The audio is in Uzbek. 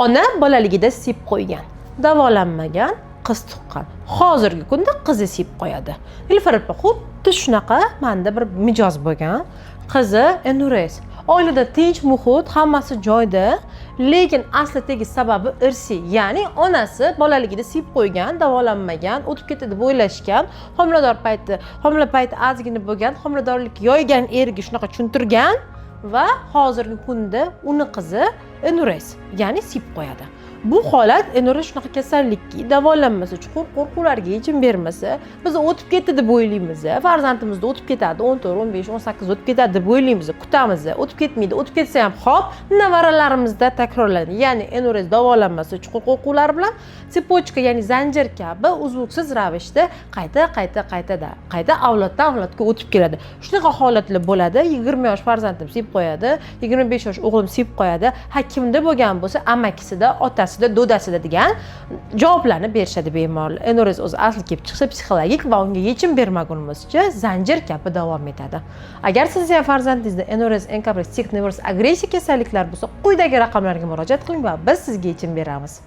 Ona bolaligida siyib qo'ygan, davolanmagan, qiz tuqqan, hozirgi kunda qizi siyib qo'yadi. Nilufar opa, xuddi shunaqa manda bir mijoz bo'lgan, qizi энурез. Oilada tinch muhit, hammasi joyida, lekin asli tegi sababi irsiy, ya'ni onasi bolaligida siyib qo'ygan, davolanmagan, o'tib ketdi deb o'ylashgan. Homilador payti, homila payti ozgina bo'lgan, homiladorlik yoygan, eriga shunaqa tushuntirgan va hozirgi kunda uni qizi энурез, ya'ni siyib qo'yadi. Bu holat, энурез shunaqa kasallikki, davolanmasa, chuqur qo'rquvlarga yechim bermasa, biz o'tib ketdi deb o'ylaymiz, farzandimizda o'tib ketadi, 14, 15, 18 o'tib ketadi deb o'ylaymiz, kutamiz, o'tib ketmaydi. O'tib ketsa ham, hop, nevaralarimizda takrorlanadi. Ya'ni энурез davolanmasa, chuqur qo'rquvlar bilan цепочка, ya'ni zanjir kabi uzluksiz ravishda qayta, qayta, qaytada qayta avloddan avlodga o'tib keladi. Shunaqa holatlar bo'ladi: 20 yosh farzandim siyib qo'yadi, 25 yosh o'g'lim siyib qo'yadi. Ha, kimda bo'lgan bo'lsa, amakisida, otasida, dodasida degan javoblarni berishadi bemorlar. Энурез o'zi asli kelib chiqishi psixologik va unga yechim bermagunimizcha zanjir kabi davom etadi. Agar sizni ham farzandingizda энурез, энкопрез, тик, невроз, agressiya kasalliklari bo'lsa, quyidagi raqamlarga murojaat qiling va biz sizga yechim beramiz.